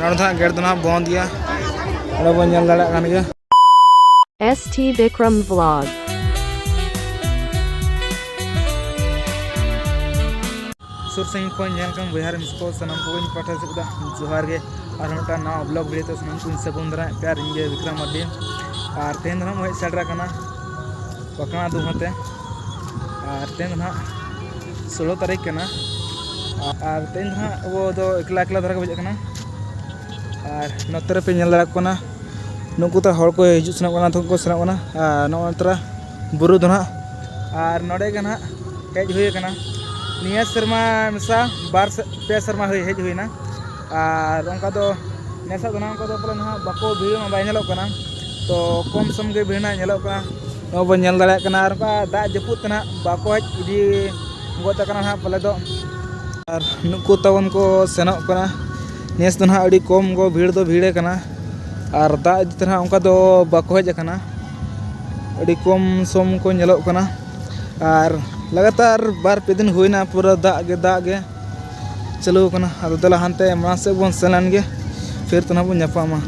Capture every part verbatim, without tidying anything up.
ᱚᱸᱰᱮ ᱫᱚ ᱦᱟᱸᱜ ᱜᱮᱴ ᱫᱚ ᱦᱟᱸᱜ ᱵᱚᱱᱫ ᱜᱮᱭᱟ᱾ ᱚᱸᱰᱮ ᱵᱚᱱ ᱧᱮᱞ ᱫᱟᱲᱮᱭᱟᱜ ᱠᱟᱱ ᱜᱮᱭᱟ᱾ S T Bikram Vlog. ᱥᱩᱨ ᱥᱟᱺᱜᱤᱧ ᱠᱷᱚᱱ ᱧᱮᱞ ᱠᱟᱱ ᱵᱚᱭᱦᱟ ᱨᱮ ᱢᱤᱥ ᱠᱚ ᱥᱟᱱᱟᱢ ᱠᱚᱜᱮᱧ ᱯᱟᱦᱴᱟ ᱥᱮᱫ ᱠᱷᱚᱱᱟᱜ ᱡᱚᱦᱟᱨ ᱜᱮ᱾ ᱟᱨ ᱢᱤᱫᱴᱟᱝ ᱱᱟᱣᱟ ᱵᱞᱚᱜ ᱵᱷᱤᱰᱤᱭᱳ ᱛᱮ ᱥᱟᱱᱟᱢ ᱠᱚᱧ ᱥᱟᱹᱜᱩᱱ ᱫᱟᱨᱟᱢᱮᱫ ᱯᱮᱭᱟ᱾ ᱟᱨ ᱤᱧ ᱜᱮ ᱵᱤᱠᱨᱚᱢ ᱢᱟᱨᱰᱤ᱾ ᱟᱨ ᱛᱮᱦᱮᱧ ᱫᱚ ᱱᱟᱦᱟᱜ ᱵᱚᱱ ᱦᱮᱡ ᱥᱮᱴᱮᱨ ᱟᱠᱟᱱᱟ ᱯᱟᱠᱷᱱᱟ ᱫᱩᱦᱟᱹ ᱛᱮ᱾ ᱟᱨ ᱛᱮᱦᱮᱧ ᱫᱚ ᱱᱟᱦᱟᱜ ᱥᱳᱞᱳ ᱛᱟᱹᱨᱤᱠᱷ ᱠᱟᱱᱟ᱾ ᱟᱨ ᱛᱮᱦᱮᱧ ᱫᱚ ᱱᱟᱦᱟᱜ ᱟᱵᱚ ᱫᱚ ᱮᱠᱞᱟ ᱮᱠᱞᱟ ᱫᱷᱟᱨᱟ ᱜᱮ ᱵᱩᱡᱷᱟᱹᱜ ᱠᱟᱱᱟ᱾ ᱟᱨ ᱱᱚᱛᱮ ᱨᱮᱯᱮ ᱧᱮᱞ ᱫᱟᱲᱮᱭᱟᱠᱚ ᱠᱟᱱᱟ, ᱱᱩᱠᱩ ᱛᱚ ᱦᱚᱲ ᱠᱚ ᱦᱤᱡᱩᱜ ᱥᱮᱱᱚᱜ ᱠᱟᱱᱟ, ᱱᱚᱛᱮ ᱠᱚ ᱥᱮᱱᱚᱜ ᱠᱟᱱᱟ᱾ ᱟᱨ ᱱᱚᱜᱼᱚᱭ ᱛᱚᱨᱟ ᱵᱩᱨᱩ ᱫᱚ ᱱᱟᱦᱟᱜ, ᱟᱨ ᱱᱚᱰᱮ ᱜᱮ ᱱᱟᱦᱟᱜ ᱦᱮᱡ ᱦᱩᱭ ᱟᱠᱟᱱᱟ᱾ ᱱᱤᱭᱟᱹ ᱥᱮᱨᱢᱟ ᱢᱮᱥᱟ ᱵᱟᱨ ᱥᱮ-, ᱯᱮ ᱥᱮᱨᱢᱟ ᱦᱩᱭ ᱦᱮᱡ ᱦᱩᱭᱱᱟ᱾ ᱟᱨ ᱚᱱᱠᱟ ᱫᱚ ᱱᱮᱥᱟᱜ ᱫᱚ ᱱᱟᱦᱟᱜ ᱚᱱᱠᱟ ᱫᱚ ᱯᱟᱞᱮ ᱱᱟᱦᱟᱜ ᱵᱟᱠᱚ ᱵᱷᱤᱲ ᱢᱟ ᱵᱟᱭ ᱧᱮᱞᱚᱜ ᱠᱟᱱᱟ, ᱛᱚ ᱠᱚᱢ ᱥᱚᱢ ᱜᱮ ᱵᱷᱤᱲ ᱱᱟᱦᱟᱜ ᱧᱮᱞᱚᱜ ᱠᱟᱱᱟ᱾ ᱱᱚᱜᱼᱚᱭ ᱵᱚᱱ ᱧᱮᱞ ᱫᱟᱲᱮᱭᱟᱜ ᱠᱟᱱᱟ᱾ ᱟᱨ ᱚᱱᱠᱟ ᱫᱟᱜ ᱡᱟᱹᱯᱩᱫ ᱛᱮ ᱱᱟᱦᱟᱜ ᱵᱟᱠᱚ ᱦᱮᱡ ᱤᱫᱤ ᱜᱚᱫ ᱟᱠᱟᱱᱟ ᱱᱟᱦᱟᱜ ᱯᱟᱞᱮ ᱫᱚ᱾ ᱟᱨ ᱱᱩᱠᱩ ᱛᱟᱵᱚᱱ ᱠᱚ ᱥᱮᱱᱚᱜ ᱠᱟᱱᱟ᱾ ᱱᱮᱥ ᱫᱚ ᱱᱟᱦᱟᱜ ᱟᱹᱰᱤ ᱠᱚᱢ ᱠᱚ ᱵᱷᱤᱲ ᱫᱚ ᱵᱷᱤᱲ ᱟᱠᱟᱱᱟ᱾ ᱟᱨ ᱫᱟᱜ ᱤᱫᱤ ᱛᱮ ᱱᱟᱦᱟᱜ ᱚᱱᱠᱟ ᱫᱚ ᱵᱟᱠᱚ ᱦᱮᱡ ᱟᱠᱟᱱᱟ, ᱟᱹᱰᱤ ᱠᱚᱢ ᱥᱚᱢ ᱠᱚ ᱧᱮᱞᱚᱜ ᱠᱟᱱᱟ᱾ ᱟᱨ ᱞᱟᱜᱟᱛᱟᱨ ᱵᱟᱨ ᱯᱮ ᱫᱤᱱ ᱦᱩᱭᱱᱟ, ᱯᱩᱨᱟᱹ ᱫᱟᱜ ᱜᱮ ᱫᱟᱜ ᱜᱮ ᱪᱟᱹᱞᱩ ᱟᱠᱟᱱᱟ᱾ ᱟᱫᱚ ᱫᱮᱞᱟ ᱦᱟᱱᱛᱮ ᱢᱟᱲᱟᱝ ᱥᱮᱫ ᱵᱚᱱ ᱥᱮᱱ ᱞᱮᱱ ᱜᱮ, ᱯᱷᱤᱨ ᱛᱮ ᱱᱟᱦᱟᱜ ᱵᱚᱱ ᱧᱟᱯᱟᱢᱟ᱾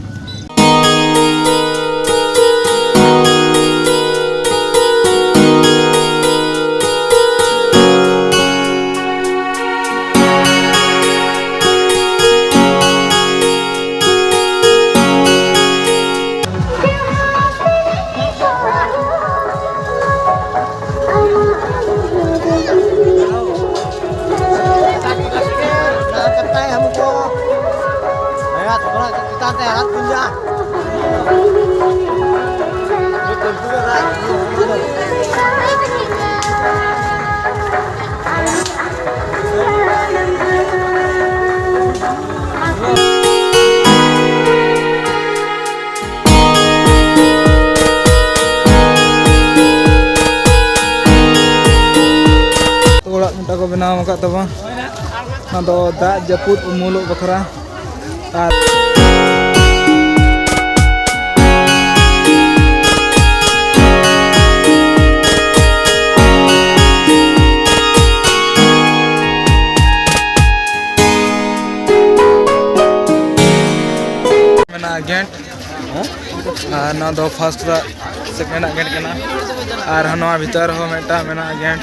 ᱚᱲᱟᱜ ᱢᱤᱫᱴᱟᱝ ᱠᱚ ᱵᱮᱱᱟᱣ ᱟᱠᱟᱫ ᱛᱟᱵᱚᱱ, ᱚᱱᱟ ᱫᱚ ᱫᱟᱜ ᱡᱟᱹᱯᱩᱫ ᱩᱢᱩᱞᱚᱜ ᱵᱟᱠᱷᱨᱟ᱾ ᱟᱨ ᱜᱮᱴ᱾ ᱟᱨ ᱱᱚᱣᱟ ᱫᱚ ᱯᱷᱟᱥᱴ ᱫᱚ ᱥᱮᱠᱮᱱᱰ ᱟᱜ ᱜᱮᱴ ᱠᱟᱱᱟ᱾ ᱟᱨ ᱱᱚᱣᱟ ᱵᱷᱤᱛᱟᱹᱨ ᱨᱮᱦᱚᱸ ᱢᱤᱫᱴᱟᱝ ᱢᱮᱱᱟᱜᱼᱟ ᱜᱮᱴ᱾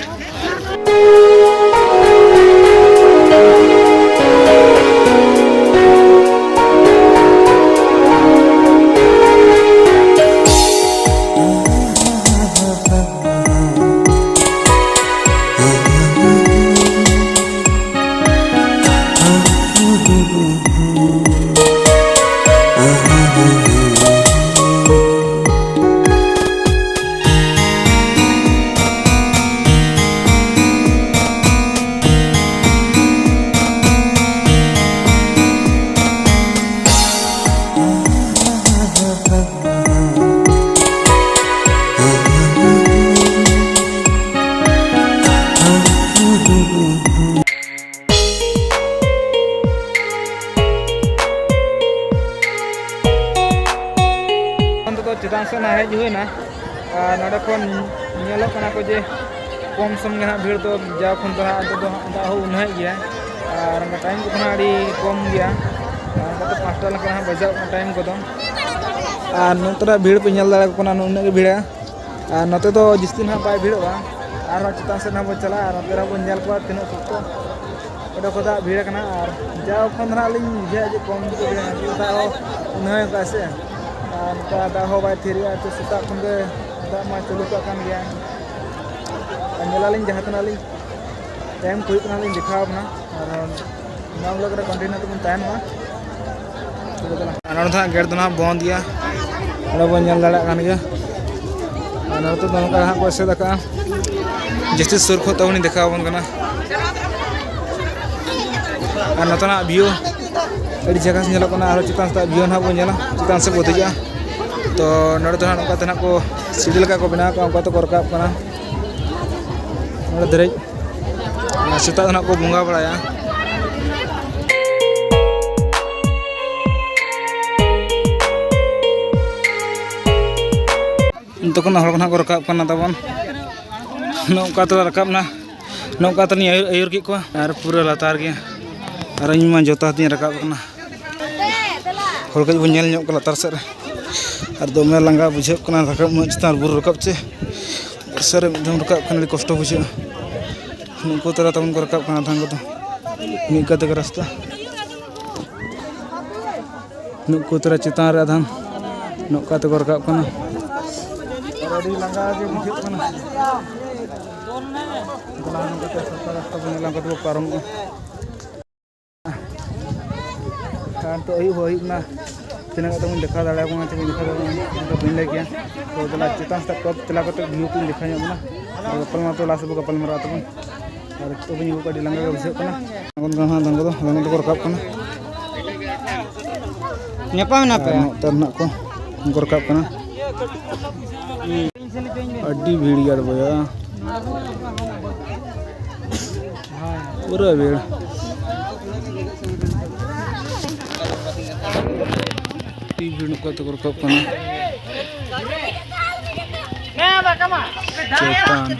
ᱱᱤᱛᱚᱜ ᱫᱚ ᱪᱮᱛᱟᱱ ᱥᱮᱫ ᱱᱟᱜ ᱦᱮᱡ ᱦᱩᱭᱱᱟ᱾ ᱟᱨ ᱱᱚᱰᱮ ᱠᱷᱚᱱ ᱧᱮᱞᱚᱜ ᱠᱟᱱᱟ ᱠᱚ ᱡᱮ ᱠᱚᱢ ᱥᱚᱢ ᱜᱮ ᱱᱟᱜ ᱵᱷᱤᱲ ᱫᱚ, ᱡᱟᱣ ᱠᱷᱚᱱ ᱫᱚ ᱦᱟᱸᱜ ᱱᱤᱛᱚᱜ ᱫᱚ ᱫᱟᱜ ᱦᱚᱸ ᱩᱱᱟᱹᱜ ᱜᱮᱭᱟ᱾ ᱟᱨ ᱚᱱᱠᱟ ᱴᱟᱭᱤᱢ ᱠᱚᱫᱚ ᱦᱟᱸᱜ ᱟᱹᱰᱤ ᱠᱚᱢ ᱜᱮᱭᱟ᱾ ᱟᱨ ᱚᱱᱠᱟ ᱛᱮ ᱯᱟᱸᱪᱴᱟ ᱞᱮᱠᱟ ᱦᱟᱸᱜ ᱵᱟᱡᱟᱜ ᱠᱟᱱᱟ ᱴᱟᱭᱤᱢ ᱠᱚᱫᱚ᱾ ᱟᱨ ᱱᱚᱛᱮᱱᱟᱜ ᱵᱷᱤᱲ ᱯᱮ ᱧᱮᱞ ᱫᱟᱲᱮᱭᱟᱠᱚ ᱠᱟᱱᱟ, ᱱᱩᱱᱟᱹᱜ ᱜᱮ ᱵᱷᱤᱲᱟ᱾ ᱟᱨ ᱱᱚᱛᱮ ᱫᱚ ᱡᱟᱹᱥᱛᱤ ᱱᱟᱦᱟᱜ ᱵᱟᱭ ᱵᱷᱤᱲᱚᱜᱼᱟ᱾ ᱟᱨᱦᱚᱸ ᱪᱮᱛᱟᱱ ᱥᱮᱫ ᱱᱟᱦᱟᱜ ᱵᱚᱱ ᱪᱟᱞᱟᱜᱼᱟ, ᱟᱨ ᱱᱚᱛᱮ ᱨᱮᱦᱚᱸ ᱵᱚᱱ ᱧᱮᱞ ᱠᱚᱣᱟ ᱛᱤᱱᱟᱹᱜ ᱥᱚᱠᱛᱚ ᱚᱸᱰᱮ ᱠᱷᱚᱱ ᱫᱚ ᱦᱟᱸᱜ ᱵᱷᱤᱲ ᱠᱟᱱᱟ᱾ ᱟᱨ ᱡᱟᱣ ᱠᱷᱚᱱ ᱫᱚ ᱱᱟᱦᱟᱜ ᱞᱤᱧ ᱵᱩᱡᱷᱟᱹᱣᱟ ᱡᱮ ᱠᱚᱢ ᱜᱮᱠᱚ ᱵᱷᱤᱲᱟ, ᱱᱤᱛᱚᱜ ᱫᱚ ᱟᱨᱦᱚᱸ ᱩᱱᱟᱹᱣ ᱠᱟᱜᱼᱟ ᱥᱮ᱾ ᱟᱨ ᱱᱚᱝᱠᱟ ᱫᱟᱜ ᱦᱚᱸ ᱵᱟᱭ ᱛᱷᱤᱨᱮᱜᱼᱟ, ᱛᱚ ᱥᱮᱛᱟᱜ ᱠᱷᱚᱱ ᱜᱮ ᱫᱟᱜ ᱢᱟ ᱪᱟᱹᱞᱩ ᱠᱟᱜ ᱠᱟᱱ ᱜᱮᱭᱟ᱾ ᱟᱨ ᱧᱮᱞᱟᱞᱤᱧ ᱡᱟᱦᱟᱸ ᱛᱤᱱᱟᱹᱜ ᱞᱤᱧ ᱴᱟᱭᱤᱢ ᱠᱚ ᱦᱩᱭᱩᱜ ᱠᱟᱱᱟ ᱞᱤᱧ ᱫᱮᱠᱷᱟᱣ ᱟᱵᱚᱱᱟ᱾ ᱟᱨ ᱱᱚᱣᱟ ᱵᱞᱚᱜ ᱨᱮ ᱠᱚᱱᱴᱤᱱᱤᱭᱩ ᱛᱮᱵᱚᱱ ᱛᱟᱦᱮᱱ ᱢᱟ᱾ ᱟᱨ ᱱᱚᱰᱮ ᱫᱚ ᱦᱟᱸᱜ ᱜᱮᱴ ᱫᱚ ᱱᱟᱦᱟᱜ ᱵᱚᱱᱫ ᱜᱮᱭᱟ, ᱱᱚᱰᱮ ᱵᱚᱱ ᱧᱮᱞ ᱫᱟᱲᱮᱭᱟᱜ ᱠᱟᱱ ᱜᱮᱭᱟ᱾ ᱟᱨ ᱱᱚᱛᱮ ᱫᱚ ᱱᱚᱝᱠᱟ ᱦᱟᱸᱜ ᱠᱚ ᱮᱥᱮᱫ ᱟᱠᱟᱜᱼᱟ᱾ ᱡᱟᱹᱥᱛᱤ ᱥᱩᱨ ᱠᱷᱚᱱ ᱛᱟᱵᱚᱱᱤᱧ ᱫᱮᱠᱷᱟᱣ ᱟᱵᱚᱱ ᱠᱟᱱᱟ᱾ ᱟᱨ ᱱᱚᱛᱮᱱᱟᱜ ᱵᱷᱤᱭᱩ ᱟᱹᱰᱤ ᱡᱟᱭᱜᱟ ᱥᱮᱫ ᱧᱮᱞᱚᱜ ᱠᱟᱱᱟ᱾ ᱟᱨᱦᱚᱸ ᱪᱮᱛᱟᱱ ᱥᱮᱫ ᱵᱷᱤᱭᱩ ᱱᱟᱦᱟᱜ ᱵᱚᱱ ᱧᱮᱞᱟ, ᱪᱮᱛᱟᱱ ᱥᱮᱫ ᱵᱚ ᱫᱮᱡᱚᱜᱼᱟ᱾ ᱛᱚ ᱱᱚᱰᱮ ᱫᱚ ᱦᱟᱸᱜ ᱱᱚᱝᱠᱟ ᱛᱮ ᱱᱟᱦᱟᱜ ᱠᱚ ᱥᱤᱲᱤ ᱞᱮᱠᱟ ᱠᱚ ᱵᱮᱱᱟᱣ ᱠᱟᱜᱼᱟ, ᱚᱱᱠᱟ ᱛᱮᱠᱚ ᱨᱟᱠᱟᱵ ᱠᱟᱱᱟ ᱱᱚᱰᱮ ᱫᱷᱟᱹᱨᱤᱡ᱾ ᱟᱨ ᱥᱮᱛᱟᱜ ᱫᱚ ᱱᱟᱦᱟᱜ ᱠᱚ ᱵᱚᱸᱜᱟ ᱵᱟᱲᱟᱭᱟ᱾ ᱱᱤᱛᱚᱜ ᱠᱷᱚᱱ ᱦᱚᱲ ᱠᱚ ᱱᱟᱦᱟᱜ ᱠᱚ ᱨᱟᱠᱟᱵ ᱠᱟᱱᱟ ᱛᱟᱵᱚᱱ᱾ ᱱᱚᱝᱠᱟ ᱛᱮᱞᱮ ᱨᱟᱠᱟᱵ ᱱᱟ, ᱱᱚᱝᱠᱟ ᱛᱮᱞᱤᱧ ᱟᱹᱭᱩᱨ, ᱟᱹᱭᱩᱨ ᱠᱮᱫ ᱠᱚᱣᱟ ᱟᱨ ᱯᱩᱨᱟᱹ ᱞᱟᱛᱟᱨ ᱜᱮ᱾ ᱟᱨ ᱤᱧ ᱢᱟ ᱡᱚᱛᱟ ᱛᱤᱧ ᱨᱟᱠᱟᱵ ᱠᱟᱱᱟ᱾ ᱦᱚᱲ ᱠᱟᱹᱡ ᱵᱚᱱ ᱧᱮᱞ ᱧᱚᱜ ᱠᱟᱱᱟ ᱞᱟᱛᱟᱨ ᱥᱮᱫ ᱨᱮ᱾ ᱟᱨ ᱫᱚᱢᱮ ᱞᱟᱸᱜᱟ ᱵᱩᱡᱷᱟᱹᱜ ᱠᱟᱱᱟ, ᱨᱟᱠᱟᱵ ᱩᱱᱟᱹᱜ ᱪᱮᱛᱟᱱ ᱵᱩᱨᱩ ᱨᱟᱠᱟᱵ ᱪᱮ᱾ ᱞᱟᱛᱟᱨ ᱥᱮᱫ ᱨᱮ ᱢᱤᱫ ᱫᱷᱟᱣ ᱨᱟᱠᱟᱵ ᱠᱷᱟᱱ ᱟᱹᱰᱤ ᱠᱚᱥᱴᱚ ᱵᱩᱡᱷᱟᱹᱜᱼᱟ᱾ ᱱᱩᱠᱩ ᱛᱟᱨᱟ ᱛᱟᱵᱚᱱ ᱠᱚ ᱨᱟᱠᱟᱵ ᱠᱟᱱᱟ ᱟᱫᱷᱟᱱ ᱠᱚᱫᱚ᱾ ᱢᱤᱫ ᱠᱟᱛᱮ ᱜᱮ ᱨᱟᱥᱛᱟ᱾ ᱱᱩᱠᱩ ᱛᱟᱨᱟ ᱪᱮᱛᱟᱱ ᱨᱮ ᱟᱫᱷᱟᱱ ᱱᱚᱝᱠᱟ ᱛᱮᱠᱚ ᱨᱟᱠᱟᱵ ᱠᱟᱱᱟ᱾ ᱟᱨ ᱟᱹᱰᱤ ᱞᱟᱸᱜᱟ ᱜᱮ ᱵᱩᱡᱷᱟᱹᱜ ᱠᱟᱱᱟ᱾ ᱫᱮᱞᱟ ᱱᱚᱝᱠᱟ ᱛᱮ ᱥᱚᱨᱠᱟᱨ ᱨᱟᱥᱛᱟ ᱵᱚᱱ ᱧᱮᱞᱟ, ᱚᱱᱠᱟ ᱛᱮᱵᱚ ᱯᱟᱨᱚᱢᱚᱜᱼᱟ᱾ ᱟᱨ ᱱᱤᱛᱚᱜ ᱟᱹᱭᱩᱵ ᱦᱚᱸ ᱟᱹᱭᱩᱵ ᱮᱱᱟ, ᱛᱤᱱᱟᱹᱜ ᱠᱟᱛᱮ ᱵᱚᱱ ᱫᱮᱠᱷᱟᱣ ᱫᱟᱲᱮᱭᱟᱠᱚ ᱠᱟᱱᱟ ᱪᱮ ᱵᱟᱹᱧ ᱫᱮᱠᱷᱟᱣ ᱫᱟᱲᱮᱭᱟᱠᱚ ᱠᱟᱱᱟ, ᱚᱱᱟ ᱫᱚ ᱵᱟᱹᱧ ᱞᱟᱹᱭ ᱠᱮᱭᱟ᱾ ᱛᱚ ᱫᱮᱞᱟ ᱪᱮᱛᱟᱱ ᱥᱮᱫ ᱴᱚᱯ ᱪᱟᱞᱟᱣ ᱠᱟᱛᱮ ᱵᱷᱤᱭᱩ ᱠᱚᱧ ᱫᱮᱠᱷᱟᱣ ᱧᱚᱜ ᱵᱚᱱᱟ᱾ ᱟᱨ ᱜᱟᱯᱟᱞ ᱢᱟᱨᱟᱣ ᱛᱚ ᱞᱟᱦᱟ ᱥᱮᱫ ᱵᱚ ᱜᱟᱯᱟᱞ ᱢᱟᱨᱟᱣ ᱛᱟᱵᱚᱱ᱾ ᱟᱨ ᱱᱤᱛᱚᱜ ᱵᱚᱱ ᱧᱮᱞ ᱠᱚᱣᱟ ᱟᱹᱰᱤ ᱞᱟᱸᱜᱟ ᱜᱮ ᱵᱩᱡᱷᱟᱹᱜ ᱠᱟᱱᱟ᱾ ᱟᱬᱜᱚᱱ ᱠᱟᱱᱟ ᱦᱟᱸᱜ ᱟᱫᱷᱟᱱ ᱠᱚᱫᱚ, ᱟᱫᱷᱟᱱ ᱠᱚᱫᱚ ᱠᱚ ᱨᱟᱠᱟᱵ ᱠᱟᱱᱟ᱾ ᱧᱟᱯᱟᱢ ᱮᱱᱟ ᱯᱮ? ᱟᱨ ᱱᱚᱛᱮ ᱨᱮᱱᱟᱜ ᱠᱚ, ᱠᱚ ᱨᱟᱠᱟᱵ ᱠᱟᱱᱟ᱾ ᱟᱹᱰᱤ ᱵᱷᱤᱲ ᱜᱮᱭᱟ ᱨᱮ ᱵᱚᱭᱦᱟ, ᱯᱩᱨᱟᱹ ᱵᱷᱤᱲ᱾ ᱟᱹᱰᱤ ᱵᱷᱤᱲ ᱱᱚᱝᱠᱟ ᱛᱮᱠᱚ ᱨᱟᱠᱟᱵ ᱠᱟᱱᱟ ᱪᱮᱛᱟᱱ᱾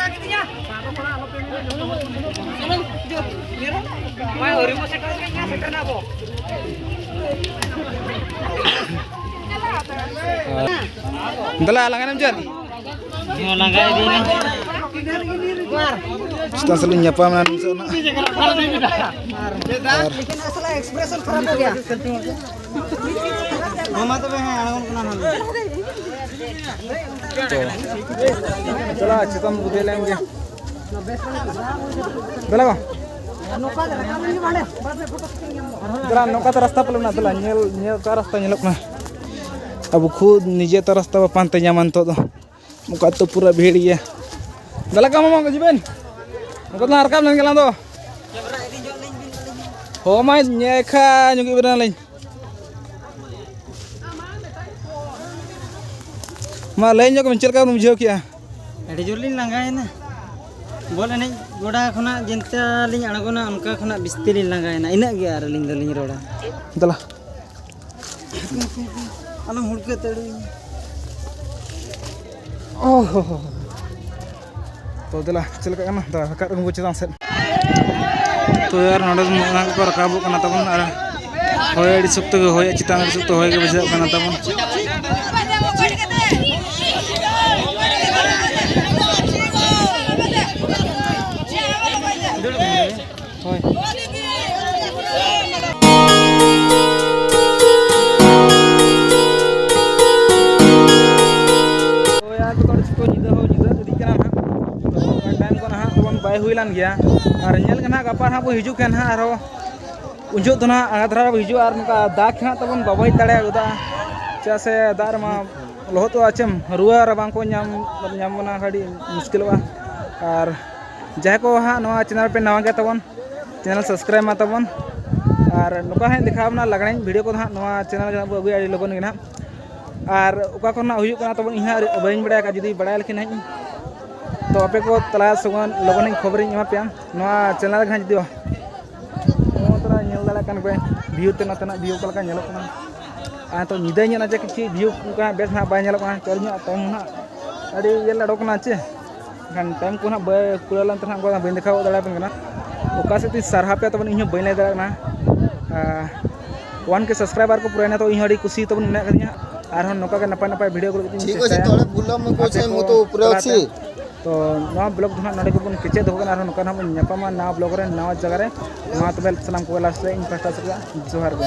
ᱫᱮᱞᱟ, ᱞᱟᱸᱜᱟ ᱮᱱᱟᱢ ᱪᱮᱫ? ᱦᱮᱸ, ᱞᱟᱸᱜᱟ ᱤᱫᱤᱭᱮᱱᱟᱹᱧ᱾ ᱪᱮᱛᱟᱱ ᱥᱮᱫ ᱞᱤᱧ ᱧᱟᱯᱟᱢ ᱮᱱᱟ ᱱᱤᱛᱚᱜ ᱱᱟᱜ᱾ ᱟᱨ ᱢᱟ ᱛᱚᱵᱮ, ᱦᱮᱸ, ᱟᱬᱜᱚᱱ ᱠᱟᱱᱟ ᱱᱟᱦᱟᱜ᱾ ᱛᱚ, ᱪᱟᱞᱟᱜ ᱪᱮᱛᱟᱱ ᱵᱚ ᱫᱮᱡ ᱞᱮᱱ ᱜᱮ᱾ ᱫᱮᱞᱟ ᱜᱚ᱾ ᱫᱮᱞᱟ, ᱱᱚᱝᱠᱟ ᱛᱮ ᱨᱟᱥᱛᱟ ᱯᱟᱞᱮ ᱢᱮᱱᱟᱜᱼᱟ᱾ ᱫᱮᱞᱟ, ᱧᱮᱞ, ᱧᱮᱞ ᱚᱠᱟ ᱨᱟᱥᱛᱟ ᱧᱮᱞᱚᱜ ᱠᱟᱱᱟ᱾ ᱟᱵᱚ ᱠᱷᱩᱫ ᱱᱤᱡᱮ ᱛᱮ ᱨᱟᱥᱛᱟ ᱵᱚ ᱯᱟᱱᱛᱮ ᱧᱟᱢᱟ ᱱᱤᱛᱚᱜ ᱫᱚ᱾ ᱱᱚᱝᱠᱟ ᱛᱚ ᱯᱩᱨᱟᱹ ᱵᱷᱤᱲ ᱜᱮᱭᱟ᱾ ᱫᱮᱞᱟ ᱠᱚ ᱢᱟᱢᱟ ᱠᱚ ᱦᱤᱡᱩᱜ ᱵᱮᱱ᱾ ᱱᱚᱝᱠᱟ ᱫᱚ ᱨᱟᱠᱟᱵ ᱞᱮᱱ ᱜᱮᱞᱟᱝ ᱫᱚ᱾ ᱦᱚᱸ ᱢᱟ ᱧᱮᱠᱷᱟ ᱧᱚᱜ ᱵᱮᱱᱟᱞᱤᱧ᱾ ᱢᱟ ᱞᱟᱹᱭ ᱧᱚᱜ ᱵᱮᱱ, ᱪᱮᱫ ᱞᱮᱠᱟ ᱵᱮᱱ ᱵᱩᱡᱷᱟᱹᱣ ᱠᱮᱜᱼᱟ? ᱟᱹᱰᱤ ᱡᱳᱨ ᱞᱤᱧ ᱞᱟᱸᱜᱟᱭᱮᱱᱟ᱾ ᱵᱚᱞ ᱮᱱᱮᱡ ᱜᱚᱰᱟ ᱠᱷᱚᱱᱟᱜ ᱡᱮᱱᱛᱟ ᱞᱤᱧ ᱟᱬᱜᱚᱱᱟ, ᱚᱱᱠᱟ ᱠᱷᱚᱱᱟᱜ ᱵᱤᱥᱛᱤ ᱞᱤᱧ ᱞᱟᱸᱜᱟᱭᱮᱱᱟ᱾ ᱤᱱᱟᱹᱜ ᱜᱮ ᱟᱨ ᱟᱹᱞᱤᱧ ᱫᱚᱞᱤᱧ ᱨᱚᱲᱟ᱾ ᱫᱮᱞᱟ᱾ ᱟᱞᱚᱢ ᱦᱩᱲᱠᱟᱹ ᱛᱟᱹᱲᱩᱧ᱾ ᱚ ᱦᱚ ᱦᱚ᱾ ᱛᱚ ᱫᱮᱞᱟ, ᱪᱮᱫ ᱞᱮᱠᱟ ᱠᱟᱱᱟ? ᱫᱮᱞᱟ, ᱨᱟᱠᱟᱵ ᱟᱹᱜᱩ ᱪᱮᱛᱟᱱ ᱥᱮᱫ᱾ ᱛᱚ ᱭᱟᱨ, ᱱᱚᱰᱮ ᱫᱚ ᱱᱚᱜᱼᱚ ᱱᱚᱣᱟ ᱠᱚ ᱨᱟᱠᱟᱵᱚᱜ ᱠᱟᱱᱟ ᱛᱟᱵᱚᱱ᱾ ᱟᱨ ᱦᱚᱭ ᱟᱹᱰᱤ ᱥᱚᱠᱛᱚ ᱜᱮ ᱦᱚᱭᱮᱫ, ᱪᱮᱛᱟᱱ ᱟᱹᱰᱤ ᱥᱚᱠᱛᱚ ᱦᱚᱭ ᱜᱮ ᱵᱩᱡᱷᱟᱹᱜ ᱠᱟᱱᱟ ᱛᱟᱵᱚᱱ᱾ ᱦᱳᱭ᱾ ᱦᱳᱭ, ᱟᱨ ᱡᱚᱛᱚ ᱦᱚᱲ ᱪᱤᱠᱟᱹ ᱧᱤᱫᱟᱹ ᱦᱚᱸ ᱧᱤᱫᱟᱹ ᱤᱫᱤᱜ ᱠᱟᱱᱟ ᱱᱟᱦᱟᱜ᱾ ᱛᱚ, ᱴᱟᱭᱤᱢ ᱠᱚ ᱱᱟᱦᱟᱜ ᱛᱟᱵᱚᱱ ᱵᱟᱭ ᱦᱩᱭ ᱞᱮᱱ ᱜᱮᱭᱟ᱾ ᱟᱨ ᱧᱮᱞ ᱜᱮ ᱱᱟᱦᱟᱜ ᱜᱟᱯᱟ ᱱᱟᱦᱟᱜ ᱵᱚᱱ ᱦᱤᱡᱩᱜ ᱠᱷᱟᱱ ᱱᱟᱦᱟᱜ ᱟᱨᱦᱚᱸ ᱩᱱ ᱡᱚᱦᱚᱜ ᱫᱚ ᱱᱟᱦᱟᱜ ᱟᱬᱜᱟ ᱫᱷᱟᱨᱟ ᱨᱮᱵᱚᱱ ᱦᱤᱡᱩᱜᱼᱟ᱾ ᱟᱨ ᱱᱚᱝᱠᱟ ᱫᱟᱜᱽ ᱠᱷᱟᱱ ᱛᱟᱵᱚᱱ ᱵᱟᱵᱚ ᱦᱮᱡ ᱫᱟᱲᱮ ᱜᱚᱫᱚᱜᱼᱟ, ᱪᱮᱫᱟᱜ ᱥᱮ ᱫᱟᱜ ᱨᱮᱢᱟ ᱞᱚᱦᱚᱫᱚᱜᱼᱟ᱾ ᱪᱮᱢ ᱨᱩᱣᱟᱹ ᱨᱟᱵᱟᱝ ᱠᱚ ᱧᱟᱢ, ᱧᱟᱢ ᱵᱚᱱᱟ, ᱟᱹᱰᱤ ᱢᱩᱥᱠᱤᱞᱚᱜᱼᱟ᱾ ᱟᱨ ᱡᱟᱦᱟᱸᱭ ᱠᱚ ᱦᱟᱸᱜ ᱱᱚᱣᱟ ᱪᱮᱱᱮᱞ ᱯᱮ ᱱᱟᱣᱟ ᱜᱮᱭᱟ ᱛᱟᱵᱚᱱ, ᱪᱮᱱᱮᱞ ᱥᱟᱵᱥᱠᱨᱟᱭᱤᱵᱽ ᱢᱟ ᱛᱟᱵᱚᱱ᱾ ᱟᱨ ᱱᱚᱝᱠᱟ ᱦᱟᱸᱜ ᱫᱮᱠᱷᱟᱣ ᱵᱚᱱᱟ ᱞᱟᱜᱽᱬᱮ ᱵᱷᱤᱰᱤᱭᱳ ᱠᱚᱫᱚ ᱦᱟᱸᱜ ᱱᱚᱣᱟ ᱪᱮᱱᱮᱞ ᱨᱮ ᱵᱚ ᱟᱹᱜᱩᱭᱟ ᱟᱹᱰᱤ ᱞᱚᱜᱚᱱ ᱜᱮ ᱱᱟᱦᱟᱜ᱾ ᱟᱨ ᱚᱠᱟ ᱠᱚᱨᱮᱱᱟᱜ ᱦᱩᱭᱩᱜ ᱠᱟᱱᱟ ᱛᱟᱵᱚᱱ, ᱤᱧ ᱦᱟᱸᱜ ᱵᱟᱹᱧ ᱵᱟᱲᱟᱭ ᱟᱠᱟᱫ᱾ ᱡᱩᱫᱤ ᱵᱟᱲᱟᱭ ᱞᱮᱠᱷᱟᱱ ᱦᱟᱸᱜ ᱤᱧ, ᱛᱚ ᱟᱯᱮ ᱠᱚ ᱛᱟᱞᱟ ᱥᱚᱸᱜᱮ ᱞᱚᱜᱚᱱ ᱤᱧ ᱠᱷᱚᱵᱚᱨᱤᱧ ᱮᱢᱟ ᱯᱮᱭᱟ ᱱᱚᱣᱟ ᱪᱮᱱᱮᱞ ᱨᱮ ᱦᱟᱸᱜ᱾ ᱡᱩᱫᱤ ᱱᱚᱣᱟ ᱛᱚᱨᱟ ᱧᱮᱞ ᱫᱟᱲᱮᱭᱟᱜ ᱠᱟᱱ ᱯᱮ, ᱵᱷᱤᱭᱩ ᱛᱮ ᱱᱚᱛᱮᱱᱟᱜ ᱵᱷᱤᱭᱩ ᱚᱠᱟ ᱞᱮᱠᱟ ᱧᱮᱞᱚᱜ ᱠᱟᱱᱟ᱾ ᱟᱨ ᱱᱤᱛᱚᱜ ᱧᱤᱫᱟᱹ ᱧᱚᱜ ᱮᱱᱟ ᱡᱮ ᱠᱤᱪᱷᱩ ᱵᱷᱤᱭᱩ ᱚᱱᱠᱟ ᱵᱮᱥ ᱱᱟᱦᱟᱜ ᱵᱟᱭ ᱧᱮᱞᱚᱜ ᱠᱟᱱᱟ᱾ ᱪᱟᱹᱞ ᱧᱚᱜ ᱴᱟᱭᱤᱢ ᱱᱟᱦᱟᱜ ᱟᱹᱰᱤ ᱤᱭᱟᱹ ᱞᱮ ᱚᱰᱚᱠ ᱠᱟᱱᱟ ᱪᱮ, ᱮᱱᱠᱷᱟᱱ ᱴᱟᱭᱤᱢ ᱠᱚ ᱱᱟᱦᱟᱜ ᱵᱟᱭ ᱠᱩᱲᱟᱹᱣ ᱞᱮᱱ ᱛᱟᱦᱮᱱᱟ, ᱚᱱᱠᱟ ᱫᱚ ᱵᱟᱹᱧ ᱫᱮᱠᱷᱟᱣ ᱫᱟᱲᱮᱭᱟᱯᱮ ᱠᱟᱱᱟ᱾ ᱚᱠᱟ ᱥᱮᱫ ᱛᱤᱧ ᱥᱟᱨᱦᱟᱣ ᱯᱮᱭᱟ ᱛᱟᱵᱚᱱ ᱤᱧ ᱦᱚᱸ ᱵᱟᱹᱧ ᱞᱟᱹᱭ ᱫᱟᱲᱮᱭᱟᱜ ᱠᱟᱱᱟ᱾ ᱟᱨ ᱚᱣᱟᱱ ᱠᱮ ᱥᱟᱵᱥᱠᱨᱟᱭᱵᱟᱨ ᱠᱚ ᱯᱩᱨᱟᱹᱭᱮᱱᱟ, ᱛᱚ ᱤᱧ ᱦᱚᱸ ᱟᱹᱰᱤ ᱠᱩᱥᱤ ᱛᱟᱵᱚᱱ ᱢᱮᱱᱟᱜ ᱠᱟᱫᱤᱧᱟ᱾ ᱟᱨᱦᱚᱸ ᱱᱚᱝᱠᱟ ᱜᱮ ᱱᱟᱯᱟᱭ ᱱᱟᱯᱟᱭ ᱵᱷᱤᱰᱤᱭᱳ ᱠᱚ ᱞᱟᱹᱜᱤᱫ ᱤᱧ ᱴᱷᱤᱠ ᱚᱪᱷᱮ, ᱪᱮᱥᱴᱟᱭᱟ᱾ ᱛᱚᱵᱮ ᱵᱷᱩᱞᱟᱢ ᱠᱚ ᱟᱯᱮ ᱪᱮ ᱠᱚ ᱢᱚᱛᱚ ᱯᱩᱨᱟᱹ ᱛᱟᱞᱟᱛᱮ᱾ ᱚᱪᱷᱮ᱾ ᱛᱚ ᱱᱚᱣᱟ ᱵᱞᱚᱜ ᱫᱚ ᱦᱟᱸᱜ ᱱᱚᱰᱮ ᱜᱮᱵᱚᱱ ᱠᱮᱪᱮᱫ ᱫᱚᱦᱚ ᱠᱟᱱᱟ, ᱟᱨᱦᱚᱸ ᱱᱚᱝᱠᱟ ᱦᱟᱸᱜ ᱵᱚᱱ ᱧᱟᱯᱟᱢᱟ ᱱᱟᱣᱟ ᱵᱞᱚᱜ ᱨᱮ ᱱᱟᱣᱟ ᱡᱟᱭᱜᱟ ᱨᱮ᱾ ᱢᱟ ᱛᱚᱵᱮ ᱥᱟᱱᱟᱢ ᱠᱚᱜᱮ ᱞᱟᱥᱴ ᱨᱮ ᱤᱧ ᱯᱟᱦᱴᱟ ᱥᱮᱫ ᱠᱷᱚᱱ ᱡᱚᱦᱟᱨ ᱜᱮ᱾